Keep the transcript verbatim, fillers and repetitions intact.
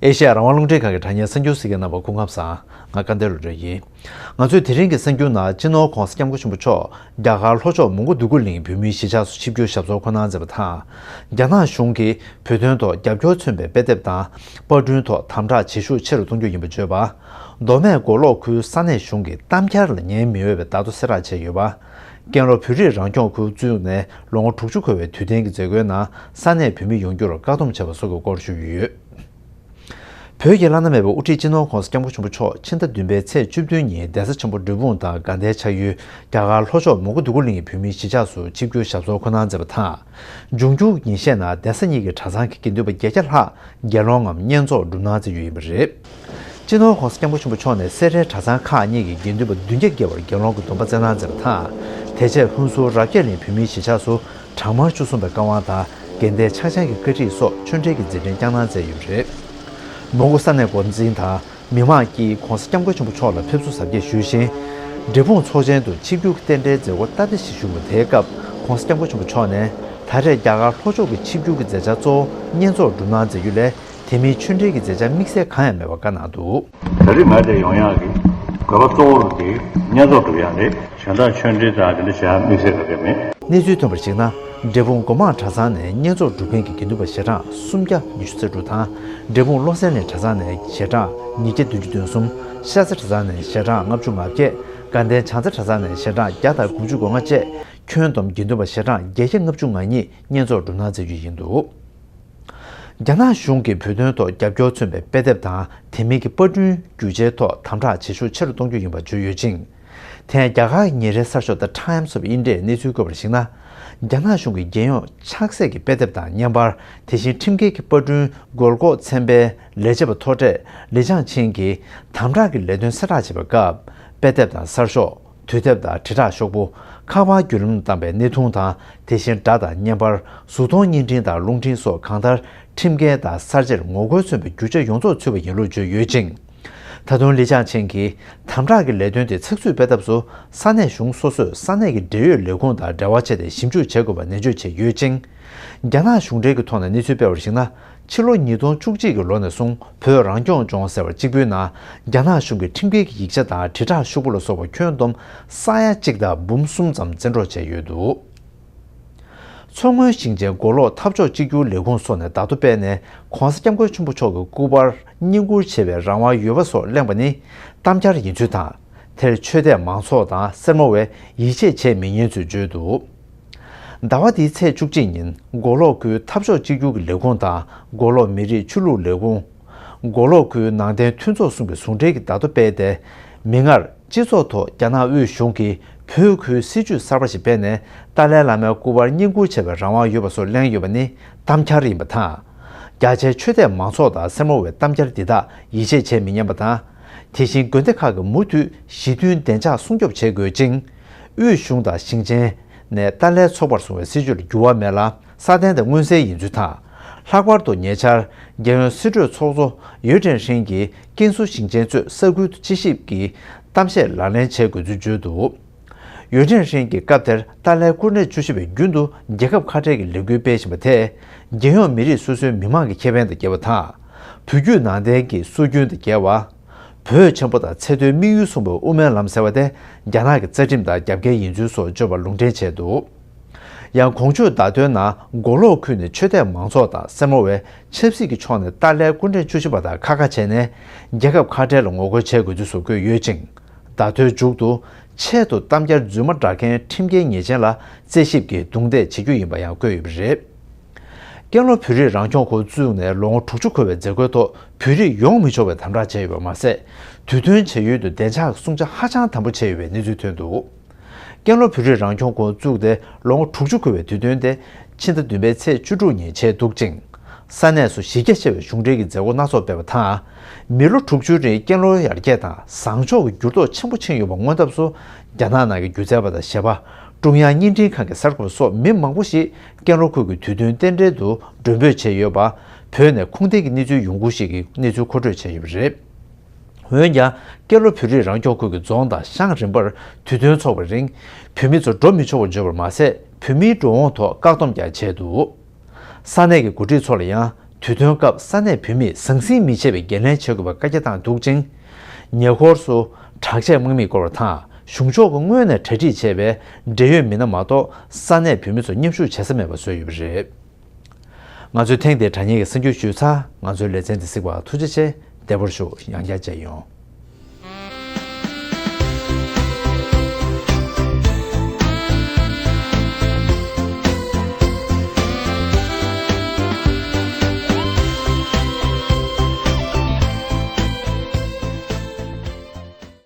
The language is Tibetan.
ཨེ་ཤེ་ཡ་རང་དབང་རླུང་འཕྲིན་ཁང་གི་དྲ་བརྙན་གསར་འགྱུར་གཟིགས་མཁན་རྣམ་པ་སྐུ་ཁམས་བཟང་། ང་སྐལ་ལྡན་བློ་གྲོས་ཡིན། ང་ཚོས་དེ་རིང་གི་གསར་འགྱུར་ནང་སྤྱི་ནོར་༸གོང་ས་༸སྐྱབས་མགོན་ཆེན་པོ་མཆོག་རྒྱ་གར་ལྷོ་ཕྱོགས་མོན་གྷོ་འདོད་རྒུ་གླིང་བོད་མིའི་གཞིས་ཆགས་སུ་ཆིབས་བསྒྱུར་ཞབས་སོར་འཁོད་གནང་མཛད་པ་དང་། རྒྱ་ནག་གཞུང་གིས་བོད་དོན་ཐོག་རྒྱབ་སྐྱོར་མཚོན་པའི་དཔེ་དེབ་དང་པར་སྐྲུན་ཐོག་དམ་དྲག་བྱེད་ཤུགས་ཆེ་རུ་གཏོང་རྒྱུ་ཡིན་པ་བརྗོད་པ། མདོ་སྨད་མགོ་ལོག་ཁུལ་ས་གནས་གཞུང་གི་གཏམ་འཁྱར་ལ་ཉན་མི་འོས་པའི་བརྡ་ཐོ་གསལ་བསྒྲགས་བྱས་ཡོད་པ། ཀན་ལྷོ་བོད་རིགས་རང་སྐྱོང་ཁུལ་བཙུགས་ནས་ལོ་ངོ་དྲུག་ཅུ་འཁོར་བའི་དུས་སྟོན་གྱི་མཛད་སྒོའི་ནང་ས་གནས་བོད་མི་ཡོང་རྒྱུར་བཀག་སྡོམ་བྱས་པ་སོགས་ཀྱི་སྐོར་ཞུས་ཡོད། བོད་ཀྱི་བླ་ན་མེད་པའི་དབུ་ཁྲིད་སྤྱི་ནོར་༸གོང་ས་༸སྐྱབས་མགོན་ཆེན་པོ་མཆོག་ཕྱི་ཟླ་བདུན་པའི་ཚེས་བཅུ་བདུན་ཉིན་གདན་ས་ཆེན་པོ་འབྲས་སྤུངས་དང་དགའ་ལྡན་ཆགས་ཡུལ་རྒྱ་གར་ལྷོ་ཕྱོགས་མོན་གྷོ་འདོད་རྒུ་གླིང་གི་བོད་མིའི་གཞིས་ཆགས་སུ་ཆིབས་བསྒྱུར་ཞབས་སོར་འཁོད་གནང་མཛད་པ་དང་། འབྱུང་འགྱུར་ཉིན་ཤས་ནང་གདན་ས་གཉིས་ཀྱི་གྲྭ་ཚང་གི་དགེ་འདུན་པ་བརྒྱད་བརྒྱ་ལྷག་དགེ་སློང་ངམ་བསྙེན་རྫོགས་སྒྲུབ་གནང་མཛད་རྒྱུ་ཡིན་པ་རེད། སྤྱི་ནོར་༸གོང་ས་༸སྐྱབས་མགོན་ཆེན་པོ་མཆོག་ནས་སེ་རའི་གྲྭ་ཚང་ཁག་གཉིས་ཀྱི་དགེ་འདུན་པ་བདུན་བརྒྱ་བརྒལ་བར་དགེ་སློང་གི་སྡོམ་པ་བསྩལ་གནང་མཛད་པ་དང་། དེ་རྗེས་ཧུན་སུར་རབ་རྒྱས་གླིང་བོད་མིའི་གཞིས་ཆགས་སུ་གྲངས་མང་བཅུ་གསུམ་པའི་བཀའ་དབང་དང་དགེ་ལྡན་ཕྱག་འཆང་གི་བཀའ་ཁྲིད་སོགས་ཆོས་འབྲེལ་གྱི་མཛད་འཕྲིན་བསྐྱངས་གནང་མཛད་ཡོད་པ་རེད། མོན་གྷོ་ས་གནས་འགོ་འཛིན་དང་མི་མང་གིས་༸གོང་ས་༸སྐྱབས་མགོན་ཆེན་པོ་མཆོག་ལ་ཕེབས་བསུ་གཟབ་རྒྱས་ཞུས་ཤིང་། འབྲས་སྤུངས་ཚོགས་ཆེན་དུ་ཆིབས་བསྒྱུར་གྱི་རྟེན་འབྲེལ་མཛད་སྒོ་སྟབས་བདེ་ཞིག་བཞུགས་པ་དེའི་སྐབས་༸གོང་ས་༸སྐྱབས་མགོན་ཆེན་པོ་མཆོག་ནས་ད་རེས་རྒྱ་གར་ལྷོ་ཕྱོགས་ཀྱི་ཆིབས་བསྒྱུར་གྱི་མཛད་འཆར་གཙོ་བོ་བསྙེན་རྫོགས་སྒྲུབ་གནང་མཛད་རྒྱུ་ལས། དེ་མིན་ཆོས་འབྲེལ་གྱི་མཛད་འཆར་དམིགས་བསལ་གང་ཡང་མེད་པར་བཀའ་གནང་འདུག། ད་རེས་ང་དེ་ཡོང་ཡག་གི་དགོས་པ་གཙོ་བོ་དེ་བསྙེན་རྫོགས་སྒྲུབ་ཡག་རེད། གཞན་དག་ཆོས་འབྲེལ་དང་དེ་འདྲ་བྱེད་ཡག་དམིགས་བསལ་ག་གེ་མེད། གནས་ཚུལ་ཐོན་པར་གཞིགས་ན། འབྲས་སྤུངས་སྒོ་མང་གྲྭ་ཚང་ནས་བསྙེན་རྫོགས་སྒྲུབ་མཁན་གྱི་དགེ་འདུན་པ་ཞལ་གྲངས་སུམ་བརྒྱ་ཉི་ཤུ་རྩ་དྲུག་དང་། འབྲས་སྤུངས་བློ་གསལ་གླིང་གྲྭ་ཚང་ནས་ཞལ་གྲངས་ཉིས་བརྒྱ་བདུན་ཅུ་དོན་གསུམ། ཤར་རྩེ་གྲྭ་ཚང་ནས་ཞལ་གྲངས་ལྔ་བཅུ་ང་བརྒྱད། དགའ་ལྡན་བྱང་རྩེ་གྲྭ་ཚང་ནས་ཞལ་གྲངས་བརྒྱ་དང་དགུ་བཅུ་གོ་ལྔ་བཅས་ཁྱོན་བསྡོམས་དགེ་འདུན་པ་ཞལ་གྲངས་བརྒྱད་བརྒྱ་ལྔ་བཅུ་ང་གཉིས་བསྙེན་རྫོགས་སྒྲུབ་གནང་མཛད་རྒྱུ་ཡིན་འདུག། རྒྱ་ནག་གཞུང་གིས་བོད་དོན་ཐོག་རྒྱབ་སྐྱོར་མཚོན་པའི་དཔེ་དེབ་དང་དེ་མིན་གྱི་པར་སྐྲུན་རྒྱུ་ཆའི་ཐོག་དམ་དྲག་བྱེད་ཤུགས་ཆེ་རུ་གཏོང་རྒྱུ་ཡིན་པ་བརྗོད་ཡོད་ཅིང་། དེ་ཡང་རྒྱ་གར་གྱི་ཉིན་རེའི་གསར་ཤོག་The Times of India ནས་གནས་ཚུལ་བཀོད་པར་གཞིགས་ན། རྒྱ་ནག་གཞུང་གིས་རྒྱལ་ཡོངས་ཆགས་སྲེད་ཀྱི་དཔེ་དེབ་དང་བརྙན་པར། དེ་བཞིན་ཁྲིམས་འགལ་གྱི་པར་སྐྲུན་རྒོལ་འགོག་ཚན་པའི་ལས་བྱེད་པ་མཐོ་གྲས་ལི་ཅང་ཆིང་གིས་དམ་དྲག་གི་ལས་དོན་གསལ་བསྒྲགས་བྱེད་པའི་སྐབས། དཔེ་དེབ་དང་གསར་ཤོག་དུས་དེབ་དང་དྲིལ་བསྒྲགས་ཤོག་བུ། ཁ་པར་བརྒྱུད་ལམ་དུ་བཏང་པའི་གནས་ཐུང་དང་། དེ་བཞིན་སྒྲ་དང་བརྙན་པར། གཟུགས་མཐོང་བརྙན་འཕྲིན་དང་རླུང་འཕྲིན་སོགས་གང་ལྟར་ཁྲིམས་འགལ་དང་གསར་བརྗེར་ངོ་རྒོལ་མཚོན་པའི་རྒྱུ་ཆ་ཡོངས་རྫོགས་ཚུད་པ་ཡིན་ལུགས་བརྗོད་ཡོད་ཅིང་། ད་དུང་ལི་ཅང་ཆིང་གིས་དམ་དྲག་གི་ལས་དོན་དེ་ཚགས་ཚུད་སྤེལ་ཐབས་སུ་ས་གནས་གཞུང་སོ་སོས་ས་གནས་ཀྱི་འབྲེལ་ཡོད་ལས་ཁུངས་དང་འབྲེལ་བ་བྱས་ཏེ་ཞིབ་འཇུག་བྱེད་དགོས་པ་ནན་བརྗོད་བྱས་ཡོད་ཅིང་། རྒྱ་ནག་གཞུང་འབྲེལ་གྱི་ཐོག་ནས་གནས་ཚུལ་སྤེལ་བར་གཞིགས་ན། ཕྱི་ལོ་ཉིས་སྟོང་བཅུ་གཅིག་གི་ལོ་ནས་བཟུང་བོད་རང་སྐྱོང་ལྗོངས་ཟེར་བ་གཅིག་པུའི་ནང་རྒྱ་ནག་གཞུང་གི་ཁྲིམས་འགལ་གྱི་ཡིག་ཆ་དང་དྲིལ་བསྒྲགས་ཤོག་བུ་ལ་སོགས་པ་ཁྱོན་བསྡོམས་ས་ཡ་གཅིག་དང་འབུམ་གསུམ་ཙམ་བཙན་འཕྲོག་བྱས་ཡོད་འདུག། མཚོ་སྔོན་ཞིང་ཆེན་མགོ་ལོག་འཐབ་ཕྱོགས་གཅིག་གྱུར་ལས་ཁུངས་སོགས་ནས་བརྡ་ཐོ་སྤེལ་ནས་༸གོང་ས་༸སྐྱབས་མགོན་ཆེན་པོ་མཆོག་གི་སྐུ་པར་བསྙེན་བཀུར་བྱེད་པའི་རང་དབང་ཡོད་པ་སོགས་གླེང་བ་ནི་གཏམ་འཁྱར་ཡིན་ཚུལ་དང་། དེར་ཆོས་དད་མང་ཚོགས་དང་སེར་མོ་བས་ཡིད་ཆེས་བྱེད་མི་ཉན་ཚུལ་བརྗོད་འདུག། ཟླ་བ་འདིའི་ཚེས་བཅུ་གཅིག་ཉིན་མགོ་ལོག་ཁུལ་འཐབ་ཕྱོགས་གཅིག་གྱུར་གྱི་ལས་ཁུངས་དང་མགོ་ལོག་མི་རིགས་ཆོས་ལུགས་ལས་ཁུངས། མགོ་ལོག་ཁུལ་ནང་བསྟན་མཐུན་ཚོགས་གསུམ་གྱིས་ཟུང་འབྲེལ་གྱི་བརྡ་ཐོ་སྤེལ་ཏེ། མིག་སྔར་སྤྱི་ཚོགས་ཐོག་རྒྱ་ནག་དབུས་གཞུང་གིས་བོད་ཁུལ་སྲིད་ཇུས་གསར་པ་ཞིག་སྤེལ་ནས་ཏཱ་ལའི་བླ་མའི་སྐུ་པར་བསྙེན་བཀུར་བྱེད་པའི་རང་དབང་ཡོད་པ་སོགས་གླེང་ཡོད་པ་ནི་གཏམ་འཁྱར་ཡིན་པ་དང་། རྒྱ་ཆེའི་ཆོས་དད་མང་ཚོགས་དང་སེར་མོ་བས་གཏམ་འཁྱར་འདི་དག་ཡིད་ཆེས་བྱེད་མི་ཉན་པ་དང་། དེ་བཞིན་དགོན་སྡེ་ཁག་གིས་མུ་མཐུད་ཞི་མཐུན་བདེ་འཇགས་སྲུང་སྐྱོབ་བྱེད་དགོས་ཅིང་། དབུས་གཞུང་དང་ཞིང་ཆེན་ནས་ཏཱ་ལའི་ཚོགས་པར་བཟུང་བའི་སྲིད་ཇུས་ལ་འགྱུར་བ་མེད་ལ། སྲ་བརྟན་དང་མངོན་གསལ་ཡིན་ཚུལ་དང་། ལྷག་པར་དུ་ཉེ་ཆར་རྒྱལ་ཡོངས་སྲིད་གྲོས་ཚོགས་གཙོ་ཡུས་ཀྲེང་ཧྲེང་གིས་ཀན་སུའུ་ཞིང་ཆེན་གཙོས་ས་ཁུལ་དུ་དཔྱད་ཞིབ་ཀྱི་གཏམ་བཤད་ལག་ལེན་བྱེད་དགོས་ཚུལ་བརྗོད་འདུག། ཡུས་ཀྲེང་ཧྲེང་གིས་སྐབས་དེར་ཏཱ་ལའི་སྐུ་ཕྲེང་བཅུ་བཞི་པས་རྒྱུན་དུ་རྒྱལ་ཁབ་ཁ་བྲལ་གྱི་ལས་འགུལ་སྤེལ་བཞིན་པ་དེས་རྒྱལ་ཡོངས་མི་རིགས་སོ་སོའི་མི་མང་གི་ཁེ་ཕན་དང་འགལ་བ་དང་། བོད་བརྒྱུད་ནང་བསྟན་གྱི་སྲོལ་རྒྱུན་དང་འགལ་བ། བོད་ཆེན་པོ་དང་ཚད་མཐོའི་དམིགས་ཡུལ་གསུངས་པའི་དབུ་མའི་ལམ་ཟེར་བ་དེ་རྒྱ་ནག་གི་རྩ་ཁྲིམས་དང་རྒྱབ་འགལ་ཡིན་ཚུལ་སོགས་བརྗོད་པར་ལུང་འདྲེན་བྱས་འདུག། ཡང་གོང་ཞུས་བརྡ་དོན་ནང་མགོ་ལོག་ཁུལ་ནས་ཆོས་དད་མང་ཚོགས་དང་སེར་མོ་བས་ཆབ་སྲིད་ཀྱི་ཕྱོགས་ནས་ཏཱ་ལའི་སྐུ་ཕྲེང་བཅུ་བཞི་པ་དང་ཁ་ཁ་བྱས་ནས་རྒྱལ་ཁབ་ཁ་བྲལ་ལ་ངོ་རྒོལ་བྱེད་དགོས་ཚུལ་སོགས་བཀོད་ཡོད་ཅིང་། བརྡ་ཐོའི་མཇུག་ཏུ་ཆེད་དུ་གཏམ་འཁྱར་རྫུན་མ་བསྒྲགས་མཁན་ཁྲིམས་འགལ་ཉེས་ཅན་ལ་རྩད་ཞིབ་ཀྱིས་རྡུང་རྡེག་བྱེད་རྒྱུ་ཡིན་པ་ཡང་བཀོད་ཡོད་པ་རེད། ཀན་ལྷོ་བོད་རིགས་རང་སྐྱོང་ཁུལ་བཙུགས་ནས་ལོ་ངོ་དྲུག་ཅུ་འཁོར་བའི་མཛད་སྒོའི་ཐོག་བོད་རིགས་ཡོང་མི་ཆོག་པའི་དམ་དྲག་བྱས་ཡོད་པ་མ་ཟད། དུས་སྟོན་བྱ་ཡུལ་དུ་བདེ་འཇགས་ཀྱི་སྲུང་བྱ་ཧ་ཅང་དམ་པོ་བྱས་ཡོད་པའི་གནས་ཚུལ་ཐོན་འདུག། ཀན་ལྷོ་བོད་རིགས་རང་སྐྱོང་ཁུལ་བཙུགས་ཏེ་ལོ་ངོ་དྲུག་ཅུ་འཁོར་བའི་དུས་སྟོན་དེ་ཕྱི་ཟླ་བདུན་པའི་ཚེས་བཅུ་དྲུག་ཉིན་བྱས་འདུག་ཅིང་། ས་གནས་སུ་གཞི་རྒྱ་ཆེ་བའི་གཞུང་འབྲེལ་གྱི་མཛད་སྒོ་སྣ་ཚོགས་སྤེལ་བ་དང་། མི་ལོ་དྲུག་ཅུའི་རིང་ཀན་ལྷོ་ཡར་རྒྱས་དང་བཟང་ཕྱོགས་ཀྱི་འགྱུར་ལྡོག་ཆེན་པོ་ཕྱིན་ཡོད་པ་མངོན་ཐབས་སུ། རྒྱ་ནག་ནང་གི་སྒྱུ་རྩལ་པ་དང་གཞས་པ། ཀྲུང་དབྱང་བརྙན་འཕྲིན་ཁང་གི་གསར་འགོད་པ་སོགས་མི་མང་པོ་ཞིག་ཀན་ལྷོ་ཁུལ་གྱི་དུས་སྟོན་རྟེན་འབྲེལ་དུ་མགྲོན་འབོད་བྱས་ཡོད་པ། བོད་ནས་ཁུངས་ལྡན་གྱི་གནས་ཚུལ་ཡོང་ཁུངས་ཤིག་གིས་གནས་ཚུལ་མཁོ་སྤྲོད་བྱས་ཡོད་པ་རེད། འོན་ཀྱང་། ཀན་ལྷོ་བོད་རིགས་རང་སྐྱོང་ཁུལ་གྱི་རྫོང་དང་ཤང་རིམ་པར་དུས་སྟོན་འཚོགས་པའི་རིང་། བོད་མི་ཚོ་འགྲོ་མི་ཆོག་པར་བརྗོད་པར་མ་ཟད། བོད་མིའི་འགྲོ་འོང་ཐོག་བཀག་སྡོམ་ཀྱང་བྱས་འདུག། ས་གནས་ཀྱི་འགོ་ཁྲིད་ཚོ་ལ་ཡང་ དུས་སྟོན་སྐབས་ས་གནས་བོད་མིས་ཟང་ཟིང་མི་བྱེད་པའི་འགན་ལེན་བྱེད་དགོས་པའི་བཀའ་རྒྱ་བཏང་འདུག་ཅིང་། ཉེ་འཁོར་སུ་དྲག་ཆས་དམག་མིས་བསྐོར་བ་དང་གཞུང་ཕྱོགས་ཀྱིས་སྔོན་ནས་གྲ་སྒྲིག་བྱས་པའི་འབྲེལ་ཡོད་མི་སྣ་མ་གཏོགས་ས་གནས་བོད་མི་ཚོ་མཉམ་ཞུགས་བྱེད་ས་མེད་པ་བཟོས་ཡོད་པ་རེད། ང་ཚོའི་ཐེངས་འདིའི་དྲ་བརྙན་གྱི་གསར་འགྱུར་ཞུས་ཚར། ང་ཚོའི་ལེ་ཚན་འདི་གཟིགས་པར་ཐུགས་རྗེ་ཆེ། བདེ་པོར་བཞུགས། ཡང་བསྐྱར་མཇལ་ཡོང་།